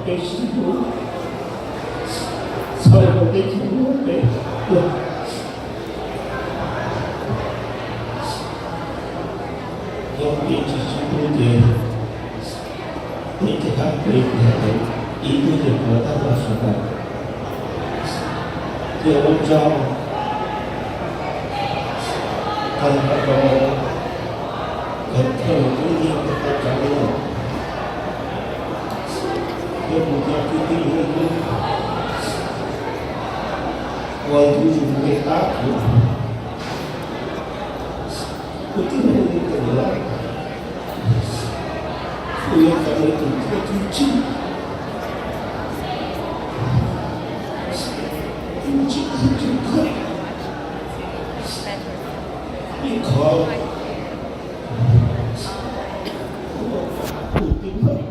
Peb sib hlub, txhawb rau peb tsis hlub peb. Yog peb tsis sib hlub ces peb tsis hab peb, ib tug ces puas tag los sawv daws. Ces ua tsaug tag nrho rau thawj thawj tub ntiag tub tau tsav lawm. Yog kuv cov kwv tij neej tub uas ntu zus npe tab kuv, kuv tij neej tub lawm, kuv yog cov neeg tus thiab tub tsis, tub tsis tub tsis kawg, ib qho kuv tij neej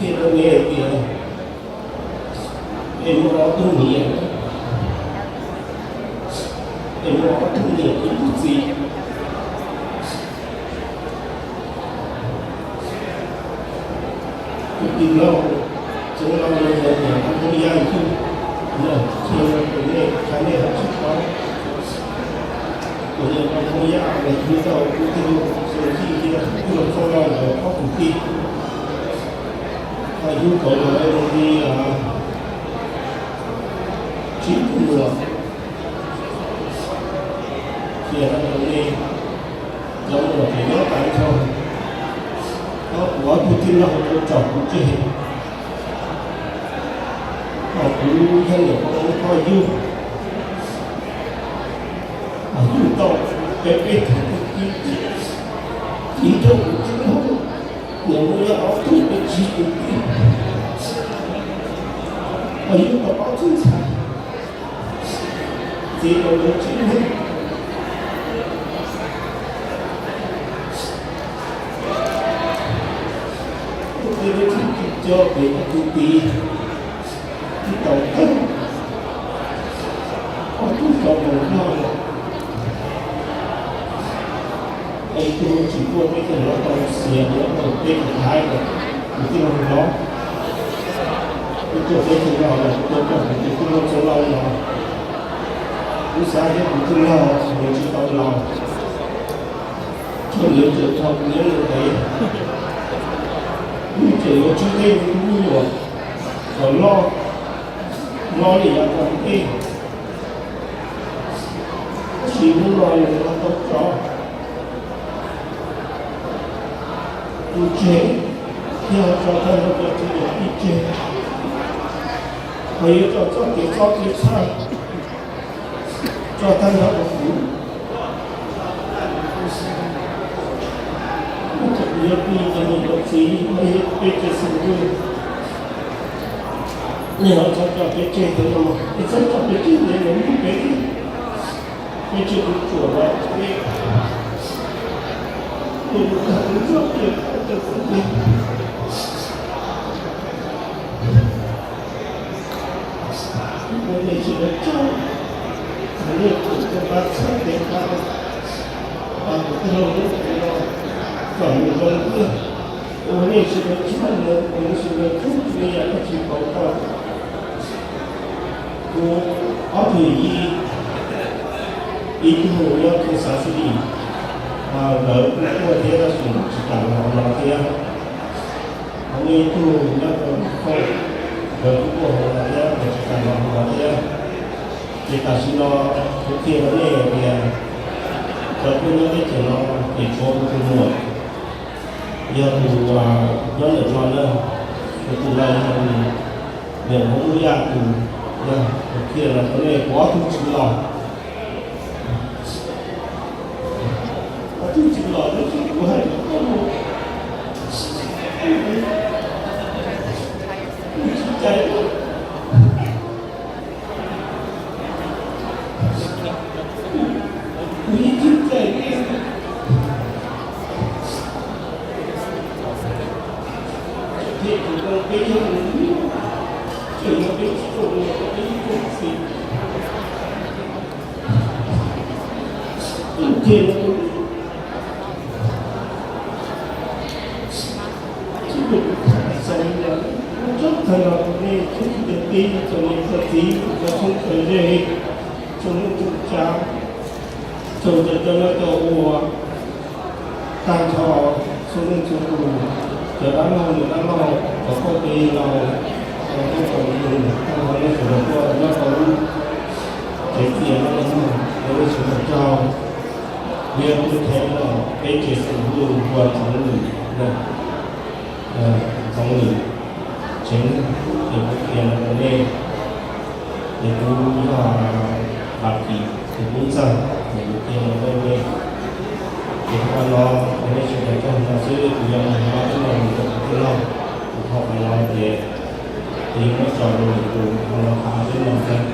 Thiaj rau nej hais tias, es muaj ob tug niam, es muaj ob tug niam ib tug txiv. Tus tij laug Txoov Lauj no yog niam Nkauj Hmoob Yaj yug, no ces tus nej qhia nej hab tsis paub. Tus niam Nkauj Hmoob Yaj los yug tau kuv tij laug Xyooj Yij thiab tij laug Txoov Lauj nkawd ob kwv tij, ho yug tau los li tsib tug muam. Cia rau nej cov muam ces nyob tag nrho, ho kuv ob tug tij laug tau tsom kuv tseg, ho kuv yog niam pog Hmoob Thoj yug, ho yug tau peb peb tug kwv tij, txiv rau kuv tij laug, niam muaj yog ob tug peb tsib kwv tij, ho yug tau ob tug ntxhais. Txiv tau lawv tsib leeg, kuv tij laug tsis coj peb ob tug tij, tsis tau tag, ob tug tau mus noj lawm. Es ib tug tsis tuaj peb cov no tau xiam nyob rau peb cov Thaib lawm, kuv tij laug no, ib tug peb cov no los kuv tuaj coj kuv tus tij laug Txoov Lauj no. Kuv xav tias kuv tij laug nws tsis tau laus, txhua niam tseem txog kuv niam ntev, nws tseem yuav tsib teg nws tus me nyuam kom loj, loj li yav tom ntej. Tab sis hnub no nws ho tau tso kuv tseg, thiab ho tso tag nrho cov kwv cov tij tseg, ho yuav tso txoj kev txob kev txhawj tso tag nrho rau kuv. Kuv yog kuv cov niam cov txiv, peb cov xib hwb, nej ho txhob tso peb tseg thiab no, nej txhob tso peb tseg ntev los mus peb, peb tseg kuv tsuam los peb, nej mus tag kuv txoj kev txob kev txhawj. Ua nej sawv daws tsaug, nej tus cov pab txhawb kev pab, pab kuv tij laug lub cev no kom nws zoo tiag. Ua nej sawv daws tsaug, ua nej sawv daws tsaug, nej yam dab tsi pauv tau. Kuv ob tug yij, ib tug nyob Kansas City, nkawd kuj tuaj thiab tab sis tsis kam los no thiab. Ho muaj ib tug nyob rau Nplog, nkawd kuj tuaj hauv no thiab, nkawd tsis kam los hauv no thiab. Ces tam sim no kuv qhia rau nej hais tias cov tuaj nyob teb chaws no ces tshuav kuv tus muam, yog tus nyob ntawm no na, kuv tus no yog niam Hmoob Yaj tus, yog kuv qhia los rau nej, kuv ob tug tsis los. Ob tug tsis los tab sis kuv hais rau koj, kuv tsis cais. Kuv yeej tsis cais li. Peb yog, tseem yog peb tsis tau, peb ib tug txiv, tus tiag no, Txhua leej txhua tsav, txhua cov coj noj coj ua, tag nrho txhua leej txhua tus, cov dab laug niam dab laug, cov pog tij laug, cov pog tij, tag nrho nej sawv daws tuaj nyob rau lub tsev txias no, nej sawv daws tsaug. Yog kuv them no, peb tsev xeem Hmoob hu ua Txoov Lwm, Txoov Lwm Tsev, ces kuv qhia no rau nej, ces kuv yog Vam Kim, ces kuv ntxawg, ces kuv qhia no rau nej. Ces qhov no, nej sawv daws tsaug no xwb, kuv yuav mus hauv no, kuv mus rau kuv tij laug, kuv qhia qhov no ces kuv yuav muab tso rau kuv qhov no, qhov no xwb no xwb.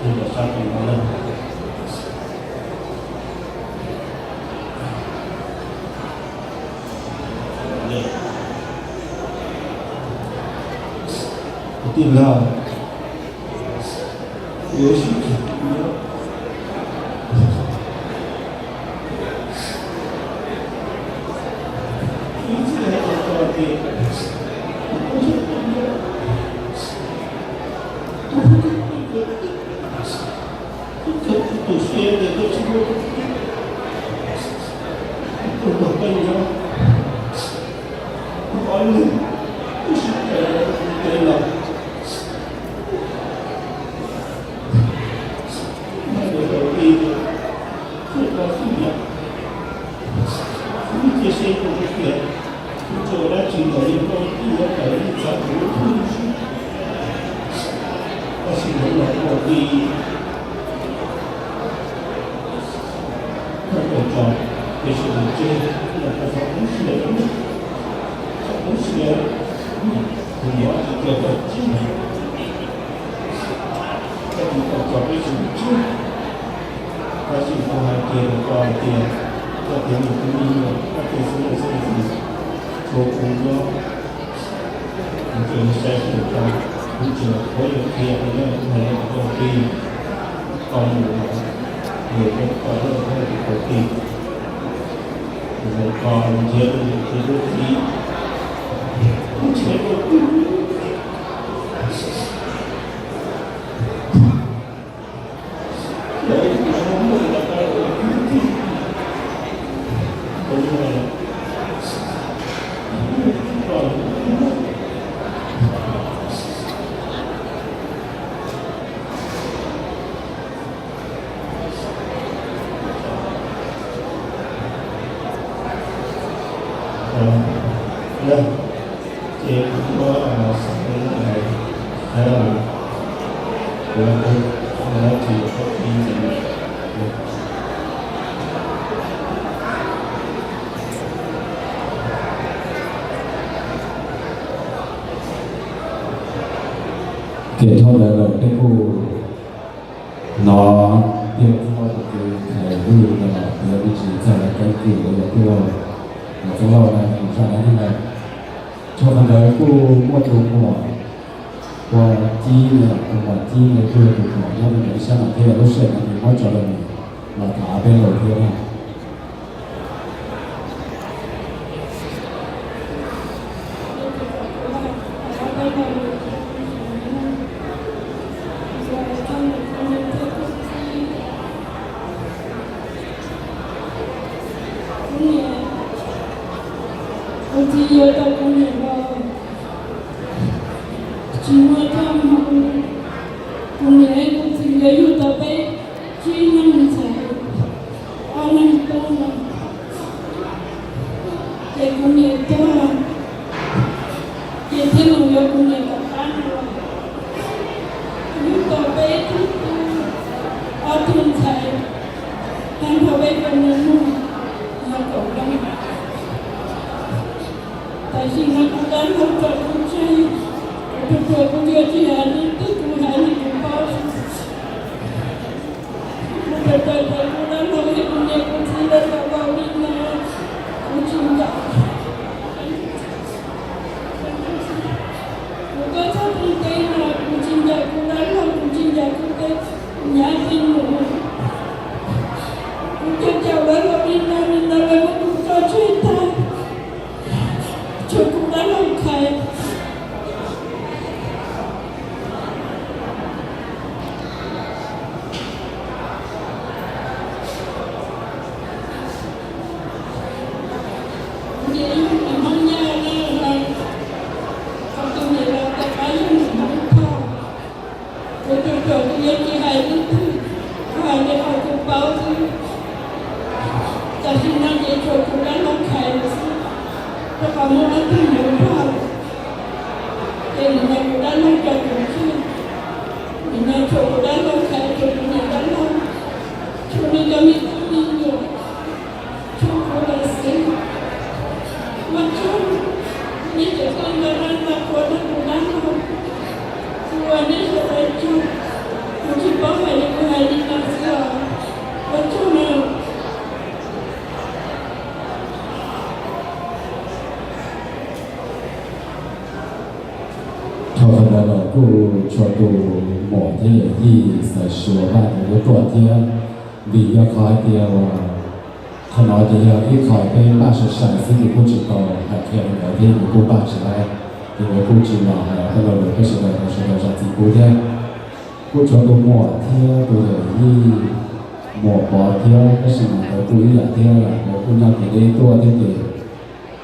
Tig rau sab tim no na. Kwv tij laug, yuav sib ceg, ib txhia hais rau koj tias, tus siab tias koj tsis muaj tus, tus kom koj nyob, tus ob leeg twb sib ceg los, mas tus tau ti, thiaj tau xwm yam, kuv cia siab rau koj tias, kuv tsis ua dab tsi los yeej koj yeej yuav tawm yeej txhav kuv lub hlwb, tab sis hnub no koj ti, koj tau tso peb sawv daws tseg, koj tau tso peb sawv daws, tso peb sawv daws, kuv yuav tsis tso koj tseg. Koj tsis tau tso peb sawv daws tseg, tab sis kuv hais kiag rau koj hais tias, koj tias mus tus me nyuam, koj tias xwb xwb xwb, tshuav kuv nyob, kuv tseem saib xyuas koj, kuv tseem yuav qhia rau nej, kuv hais rau koj tias, koj mus los, mus rau koj lawm, koj tus kwv tij, mus rau koj nrhiav tus kwv tij, nrhiav tus kwv tij. Ces kuv muab xav, kuv, kuv tsis tau ti ntxiv. Ces dhau ntawd lawm peb kuj hnov tias txij no tus kwv Hais Vwj no los yog me ntsis txog lawv keeb kwm los yog tij laug Mos Txooj Lauj no mus zaj dab neeg lawm. Dhau qhov ntawd kuj muaj tus muam Pov Cib no, tus muam Cib no kuj yog tus muam nyob rau ntawm ib sab no thiab, lub sij hawm no kuv muab tso rau nws los tham ob peb lus thiab na. Kuv txiv yog tau kuv niam los tsis muaj txoj hmoo, kuv niam kuv txiv nkawd yug tau peb tsib leeg ntxhais, ob leeg tub no. Ces kuv niam tuag, ces thiaj mus yuav kuv niam tom qab no los. Yug tau peb tug tub, ob tug ntxhais, tag nrho peb cov me nyuam yog kaum leej. Tam sim no kuv dab laug tso kuv tseg, kuv ruam ruam kuv yuav tsis hais li twg, kuv hais li kuv paub. Kuv ruam ruam kuv dab laug thiab kuv niam kuv txiv lawv los vau li no, kuv tsis nco. Kuv tuaj txog thoob teb no kuv tsis nco kuv dab laug, kuv tsis nco kuv tej nyab tej nus. Kuv cov caum lawv Kuv tus ruam kuv yuav tsis hais leej twg, kuv hais li qhov kuv paub xwb. Tam sim no ces tshuav kuv dab laug Khais lawm xwb, rau qhov muaj ob tug hluas nraug lawm, ces nim no kuv dab laug tso kuv tseg. Nim no tshuav kuv dab laug Khais, tshuav kuv niam dab laug, tshuav nws cov me tub me nyuam, tshuav kuv lawm xwb. Ua tsaug, nej cov tij laug dab laug ua rau kuv dab laug, kuv ua nej sawv daws tsaug. Kuv tsis paub hais li, kuv hais li no xwb os. Ua tsaug nawb. Dhau qhov ntawd los kuj tshuav tus muam thiab yawm yij Xaiv Suav Vaj tau tuaj thiab, vim yog qhov hais tias qhov no ces yog ib qho peb npaj sai sai xwb ces kuj tsis tau hais qhia li ntawd thiab, kuv kuj npaj tsis tau, ces kuv kuj tsis los hais rau lawv, peb sawv daws tau sawv daws zam txim pub thiab. Kuj tshuav tus muam thiab tus yawm yij muam Pov thiab, tab sis mas nkawd kuj ib yam thiab, nkawd kuj nyob kev deb tuaj thiab ces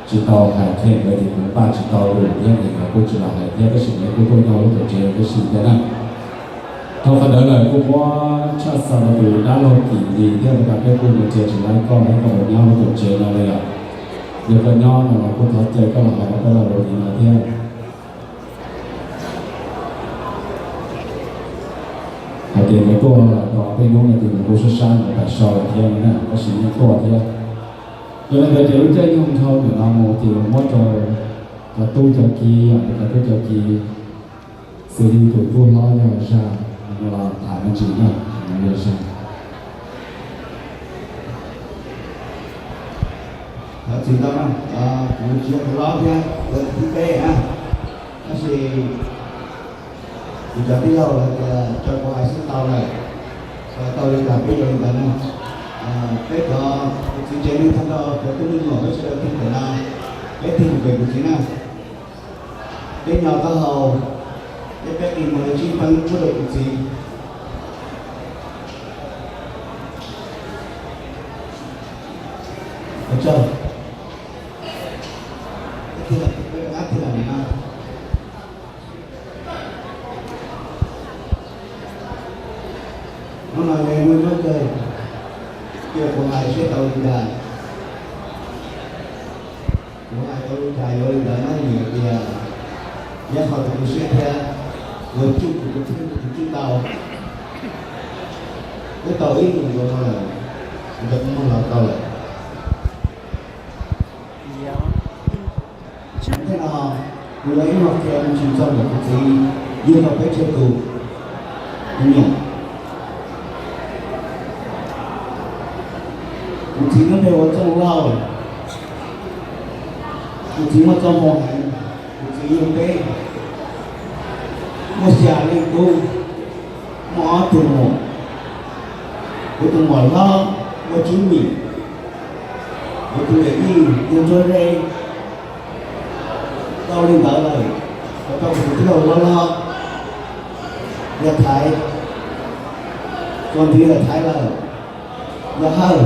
tsis tau hais qhia nkawd ces kuv npaj tsis tau lus thiab ces nkawd kuj tsis los hais thiab, tab sis nkawd kuj tuaj nyob lub tuam tsev tab sis thiab na. Dhau qhov ntawd lawm kuj muab tshaj xav rau tus dab laug Kim Lis thiab, rau qhov peb kuj mus tsev tsis laib koj, koj mus nyob lub tuam tsev no li os. Yog koj nyob no los kuj thov caw koj los hais rau peb lo lus li no thiab. Hais tias nkawd tuaj tau peb hnub no ces nkawd kuj sab sab nkawd pais so lawm thiab na, tab sis yeej tuaj thiab. Yog li ntawd ces lub caij nyoog dhau ntawm no mus ces yuav muab rau cov tub cov ki, yog cov tub cov ki, xws li tus tub hlob yog Zaj, nws los tham me ntsis na, nws yog Zaj. Thov txim ntau na, kuv tsis yog tus hlob thiab, kuv yog tus thib peb na, tab sis kuv cov tij laug hais tias tso kuv hais xwb tau lawm, tau li cas peb yuav li ntawd na. Peb cov kuv txiv tsev neeg thov nrog cov tub me nyuam peb sawv daws tig ntawm no, peb tig mus pem kuv txiv na. Peb nyo taub hau, peb peb tig mus lawv tsib peeb tshuab rau kuv txiv. Ua tsaug. Peb tig los, peb rov qab tig los nim no. Hnub no yog ib hnub nyob kawg, cia kuv hais seb tau li cas. Kuv hais tau li cas yuav li ntawd na, vim hais tias nyob qhov kuv tu siab thiab, kuv tsum kuv tus kheej kuv tsum tau. Twb tau ib ntus ntau no lawm, kuv rov kuv muag los tau lawm. Tej no kuv yog ib qho qhia me ntsis txog ntawm kuv txiv yug tau peb tsawg tus me nyuam. Kuv txiv lub npe ua Txooj Lauj. Kuv txiv muaj txoj hmoo heev. Kuv txiv yug peb, muaj xya leej tub, muaj ob tug muam. Kuv tus muam hlob ua Tswv Mim, kuv tus yawm yij yog Ntsuab Zeb. Tau li ntawd lawm, tau kuv tus tij laug hlob hlob yog Thaiv, txuas ntxiv lawm Thaiv lawm, yog Hawj.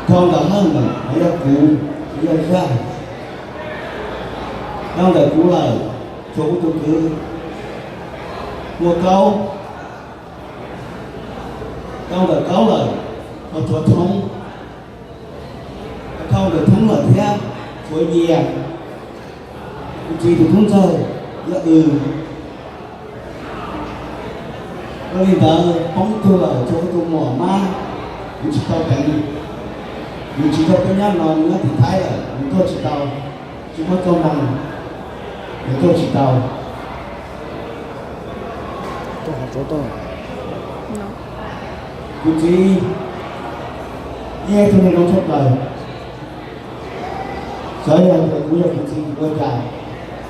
Dhau ntawm Hawj lawm los yog kuv, yog Zaj. Dhau ntawm kuv lawm, tshuav kuv tus kwv, muaj Kaub. Dhau ntawm Kaub lawm, ho tshuav Thoob. Dhau ntawm Thoob lawm thiab, tshuav Yias. Kuv txiv tus tub ntxawg yog Wb. Ua li ntawd poob ib tug lawm, tshuav kuv tus muam Mab, kuv tsis tau teev. Nws tsis nrog peb nyob no, nws nyob tim Thaib lawm, nws tuaj tsis tau, tsis muaj txoj hmoo, nws tuaj tsis tau. Kuv txiv yeej yog ib tug neeg zoo tshaj plaws. Xyov yog tias kuv yog kuv txiv kuv ua cas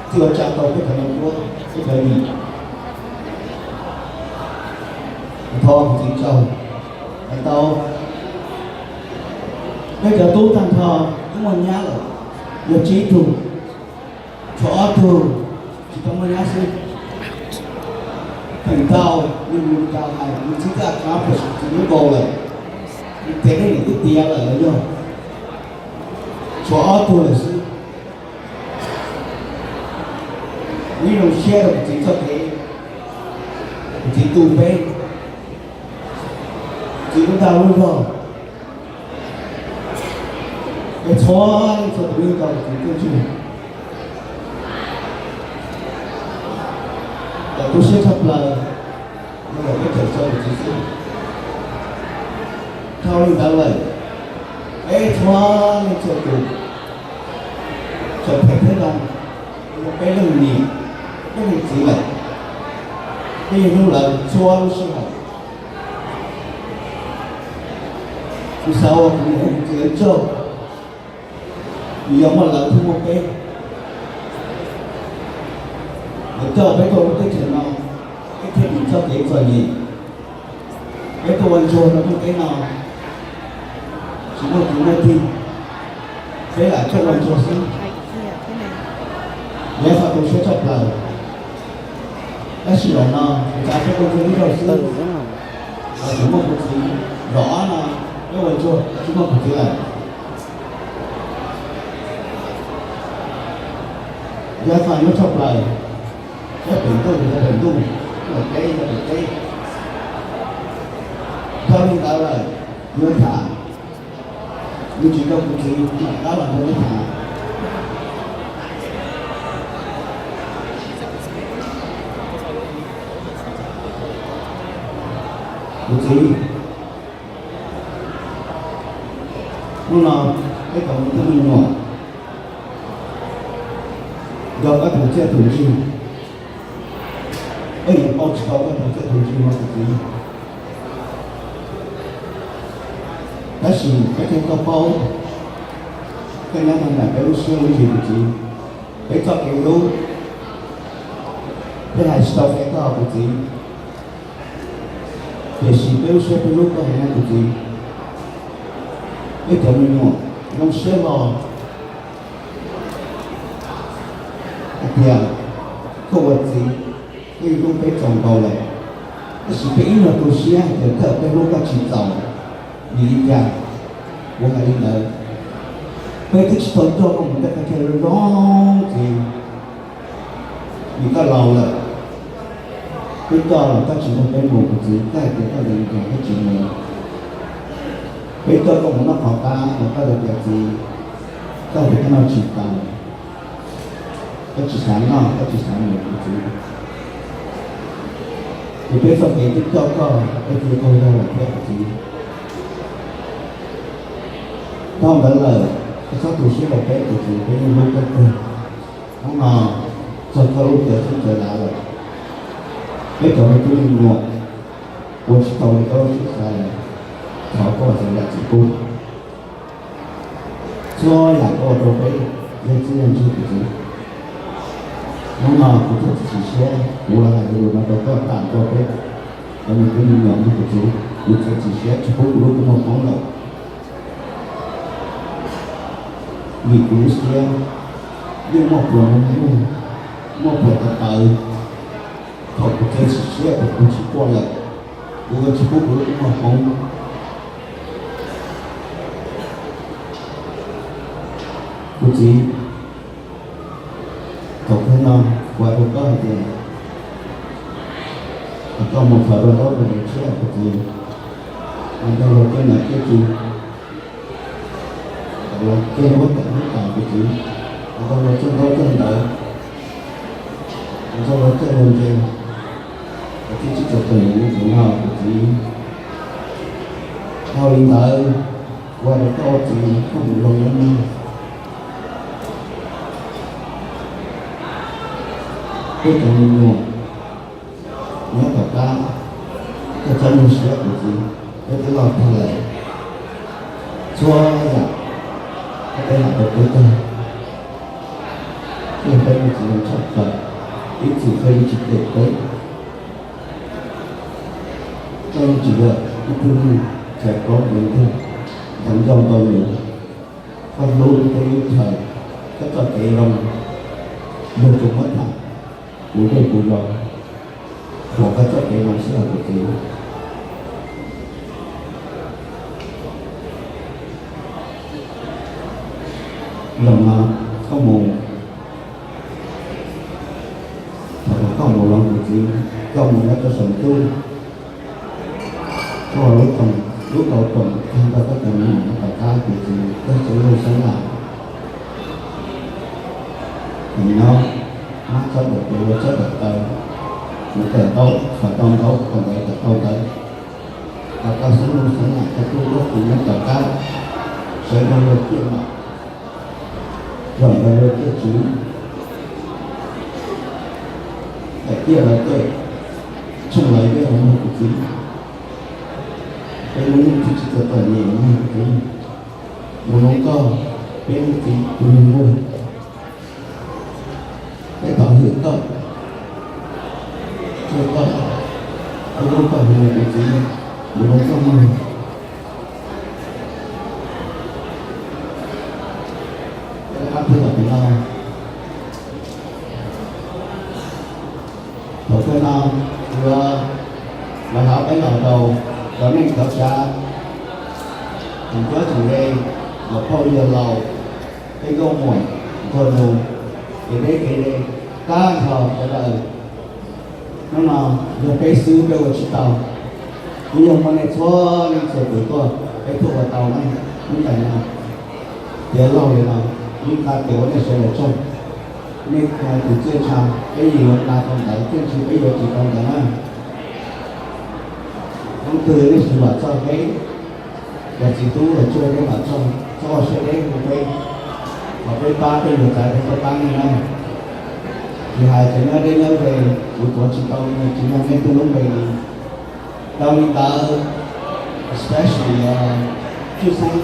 thiaj ua tsa tau peb cov neeg duab, peb cov yim. Thov kuv txiv tsaug. Hais tau peb cov tub tag nrho twb muaj nyab lawm, yog tsib tug, tshuav ob tug tsis tau muaj nyab xwb. Feem ntau nws mus li cas hais, nws txiv twb a kab pes txiv lub nkaus lawm, nws tes leej niam twb tiav lawm los yog. Tshuav ob tug lawm xwb. Kuv yeej zoo siab rau kuv txiv txoj kev Kuv txiv tu peb, txiv lub ntaj lub zog, peb txhua leej txhua tus yeej nco kuv txiv tiag tiag. Txaus tu siab tshaj plaws, yog peb tseem tso kuv txiv xwb. Dhau li ntawd lawm, peb txhua leej txhua tus, txawm phem thiab zoo, yog peb leej niam, peb leej txiv lawm, peb yuav hlub lawv txhua lub sij hawm. Kuv xav ua kuv niam kuv txiv lawv tsaug, vim yog muaj lawv thiaj muaj peb. Lawv coj peb tuaj lub teb chaws no, peb thiaj dim txoj kev txom nyem. Peb tuaj ua ntsuag rau lub teb no, tsis muaj kwv muaj tij, peb lam tuaj ua ntsuag xwb. Yog txaus tu siab tshaj plaws. Tab sis zaum no kuv xav peb ua ntsuag ib zaug xwb, tsis muaj kuv txiv. Zaum ob no peb ua ntsuag tsis muaj kuv txiv lawm. Yog txom nyem tshaj plaws, yog pem ntuj yog pem ntuj, yog pem teb yog pem teb. Dhau li ntawd lawm, yuav tham, yus tsis nco kuv txiv, mam rov qab los nrog neb tham. Kuv txiv, hnub no peb tau mus tub me nyuam, nco koj tus txiaj tus ntsig, peb yeej paub tsis tau koj tus txiaj tus ntsig no kuv txiv. Tab sis peb thiaj tau paub, koj nyob ntawm peb lub siab lub ntsig kuv txiv. Peb txoj kev hlub, peb hais tsis tau qhia koj kuv txiv, tiam sis peb lub siab peb hlub koj heev na kuv txiv. Peb cov me nyuam zoo siab hlo hais tias koj ua txiv, koj yeej hlub peb txaus nkaus lawm, tab sis peb ib nyuag tu siab hais tias koj peb hlub koj tsis txaus. Vim li cas? Kuv hais li ntawd, peb twb tsis tau coj koj mus tej qhov chaw zoo zoo txiv, vim koj laus lawm. Peb coj los koj tsis nrog peb mus kuv txiv, koj hais tias koj zoo li cas koj tsis mus. Peb coj koj mus noj qhov qab los koj hais tias txiv, koj hais tias koj noj tsis tau, koj tsis xav noj koj tsis xav mus kuv txiv. Ces peb txoj kev twb coj koj, peb thiaj tau yog lawm thiab kuv txiv. Dhau ntawd lawm, koj txhob tu siab rau peb kuv txiv, peb yeej hlub koj kawg. Hnub no txog koj lub caij txhub caij lav lawm, peb cov me tub me nyuam ua tsis tau li koj lub siab xav lawm, thov koj zam lub txim pub. Txhua yam koj ua rau peb yog txiaj yog ntsig kuv txiv. Hnub no kuv txawm txiav txim siab, kuv los hais lus no rau koj, tam nrog peb cov me tub me nyuam no kuv txiv, kuv txawm txiav txim siab tsis pub kuv lub kua muag poob lawm. Vim kuv lub siab yeej muaj pluas nug, muaj pluas tav taws, thaum kuv txiav txim siab kuv tsis quaj lawm, kuv tsis pub kuv lub kua muag poob. Kuv txiv, thaum kawg no kuv hais rau koj hais tias, koj mus thov rau ntaub rau ntiv tshiab kuv txiv, mus nrog luag coj nam coj txiv, luag coj huab tais huab tais kuv txiv, mus nrog luag coj ntaub coj ntawv, mus nrog luag coj luag ntse, kuv thiaj tsis tau txom nyem li ntawd no kuv txiv. Dhau li ntawd, kuv hais rau koj ua txiv koj mus zoo nyob noj. Peb cov me nyuam nyob tom qab, koj txhob nyuaj siab kuv txiv, peb twb loj tag lawm. Txhua yam koj peb lam tau peb tag, thiaj peb yeej tsis zoo tshaj plaws, ib txwm koj yeej tsis cem peb, koj yeej tsis yog ib tug neeg txhais plaub ntev ntug, ntaus ncauj ntaus nus, koj hlub lub teb lub chaw, koj txoj kev zoo, luag tsuas muab tham puv zej puv zos, thuam koj txoj kev zoo xwb os kuv txiv. Zaum no koj mus, thaum koj mus los kuv txiv, Koj mus nyob rau saum ntuj, koj ua lub koom, lub koom tag nrho koj cov me nyuam tom qab tus txiv, koj txiv lub xeeb laus. Tus nyob mab txhob tawm tes, ua txhob tawm taw, mus tawm ntaub kom tau ntaub, kom ntawv kom tau ntawv. Kom koj xeeb lub xeeb laus, koj tub koj kiv nyob tom qab, sawv daws luag ciaj mam, zaum ntawd luag ciaj tswv, daim ciaj los tej, tsheej los yeej los mloog kuv txiv. Peb lub neej tsis txawj txom nyem los mloog kuv txiv. Mus lub koj, peb lub txiv tus nug nkuj. Peb thov hwm koj, hwm koj, peb lub koj hu kuv txiv, mus lub koj mloog. Peb rov qab pib tom qab no. Thaum kawg no, yuav los hlawv peb los rau cov neej cov tsav, tsoom cuab tsoom yig, los phauj yawg laus, peb nkauj muam, ntsuag nus, kev deb kev deb, tag nrho sawv daws. Hnub no yog peb xwb peb ua tsis tau. Kuv yog muaj nej txhua leej txhua tus tuaj, peb tuaj ua tau na. Lub ntais no tiav laug li no, ib qho tias ua nej sawv daws tsaug. Nej tus txiaj ntsha peb yuav nqa tau ntawv, tiam sis peb yuav tsis tau ntawv na. Leej twg nej tsis vam txog peb, cov txiv tub los tsuag nej vam txog, txhob ua siab deb hu peb, kom peb pab peb yuav txais peb tuaj pab nej na. Tsis hais cov nyob deb nyob ze, kuv tuav tsis tau, tsis yog nej tej lub npe li. Dhau li ntawd, especially Tshwj Xeeb,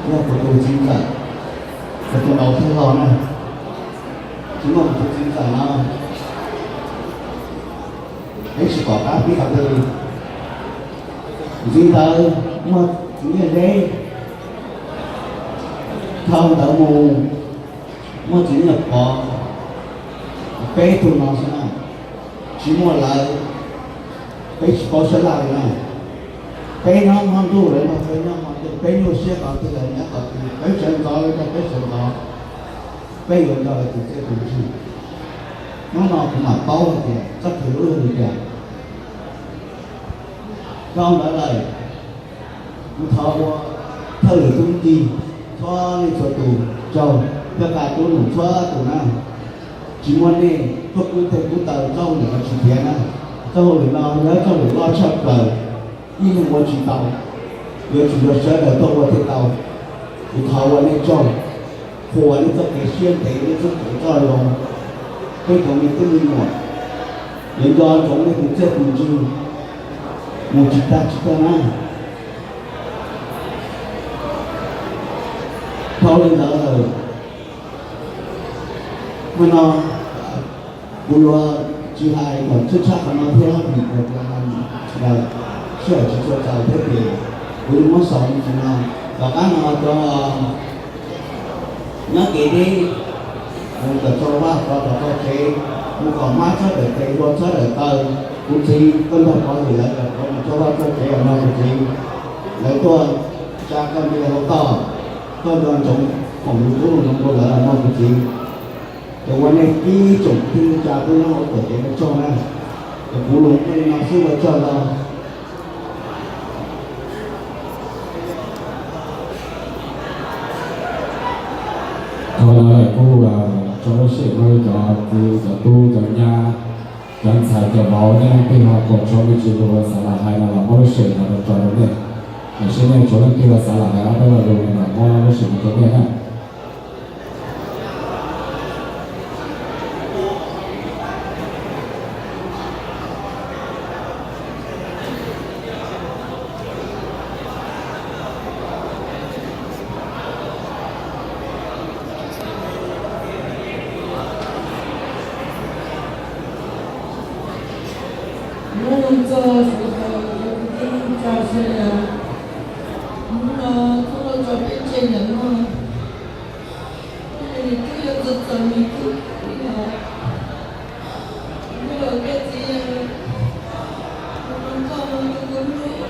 yog kuv tus txiv ntxawm, kuv tus laus thiaj hlo na. Tsis muaj kuv tus txiv ntxawm no, peb tsis pom qab pib qhov twg li. Ntxiv ntawd muaj txiv Nyiaj Zeb, dhau ntawd mus muaj txiv Nyiaj Pov, peb tug no xwb na. Tsis muaj lawv, peb tsis paub sab laj li na. Peb nyob hmo ntuj lawv nrog peb nyob hmo ntuj, peb nyuaj siab qhov twg lawv nyob qhov twg, peb sawv ntxov lawv nrog peb sawv ntxov, peb yuav nco lawv tus txiaj tus ntsig. Hnub no kuv mam paub hais tias txoj kev hlub yog li cas. Dhau ntawd lawm, kuv thov ua thawj lwm tub ncig txhua leej txhua tus tsaug, thiab qab tub nus txhua tus na. Tsis muaj nej tuaj kub teg kub taw txoj hauj lwm no tsis tiav na. Txoj hauj lwm no yog txoj hauj lwm loj tshaj plaws, ib leeg ua tsis tau, yuav tsum yog sawv daws tuaj ua thiaj tau. Kuv thov ua nej tsaug, qhuas nej txoj kev siab ntev, nej txoj kev txoj zoo. Peb cov me tub me nyuam yuav nco ntsoov nej tus txiaj tus ntsig mus tsis tag tsis tag na. Dhau li ntawd lawm, hmo no kuv yuav tsis hais kom tshwj tshaj qhov no thiab, vim tias sij hawm tsis tshua txaus thiab ces kuv yuav muab xaus li no. Tom qab no cov nyob kev deb, mus kom txog vaj, kom txog tsev, mus kom hmab txhob tawm tes, hlua txhob tawm taw. Kuv txiv, koj nrog Pov Hwm lawv kom mus txog vaj txog tsev os mog kuv txiv. Lawv tuaj tsa koj nce hauv toj, koj nco ntsoov foom lus pub lus zoo rau lawv os mog kuv txiv. Ces ua nej ib tsoom kwv tij neej tsa peb nyob hauv tuam cev no tsaug na. Ces kuv lus muaj li no xwb, ua tsaug ntau. Thaum no lawm kuj tso lub sij hawm no rau cov kwv cov tub cov nyab, cov ntxhais cov vauv, nej leej twg ho puas tshuav me ntsis lus uas xav lam hais no los muab lub sij hawm no rau tso rau nej. Tiam sis nej tshuav leej twg uas xav lam hais ob peb lo lus no los muab lub sij hawm no rau nej na. Nyob zoo txog sawv daws cov kwv tij neej tsa sawv daws, hnub no txhob tau tso peb tseg ntawm no. Nws twb yuav txog txog nws twb li os. Nyob los koj txiv, mus rau koj mus rau kuv hlub,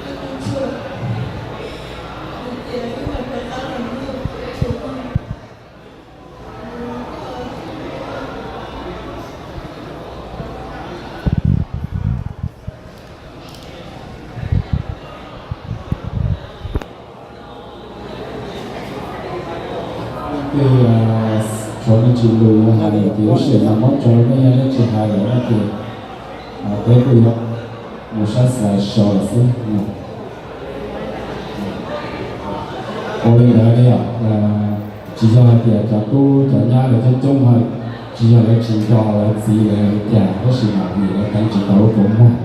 rau kuv tshua, hais tias wb mam rov qab los nyob ua ke tshua. Mus rau koj, Tsis lus yog hais tias lub sij hawm no muab tso nej yog nej tsis hais lawm no ces peb kuj yuav mus saib slide show lawm xwb. Ua li ntawd li os, tsis yog hais tias cov tub cov nyab lawv coob coob hais, tsis yog lawv tsis nco lawv txiv lawv li cas, tab sis mas vim lawv teev tsis tau lub kua muag,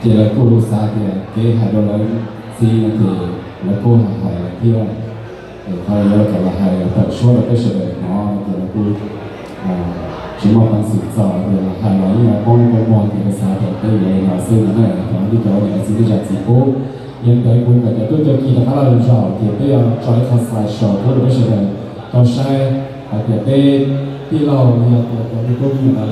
ces lawv kuj xav tias kev hais rau lawv txiv no ces lawv kuj hais hais lawv thiab. Es qhov no yuav kom los hais tawm suab rau peb sawv daws hnov no ces lawv kuj tsis muaj peev xwm txog tias los hais los yeej yuav poob lub kua muag, ces lawv xav tias peb yuav li no xwb no na, cov niam txiv kwv tij txiv pub. Yog li ntawd kuv kom cov tub cov ki rov qab los zaum ces peb yuav tso ib qho slide show pub rau peb sawv daws tau saib hais tias peb tij laug yog tias cov me tub me nyuam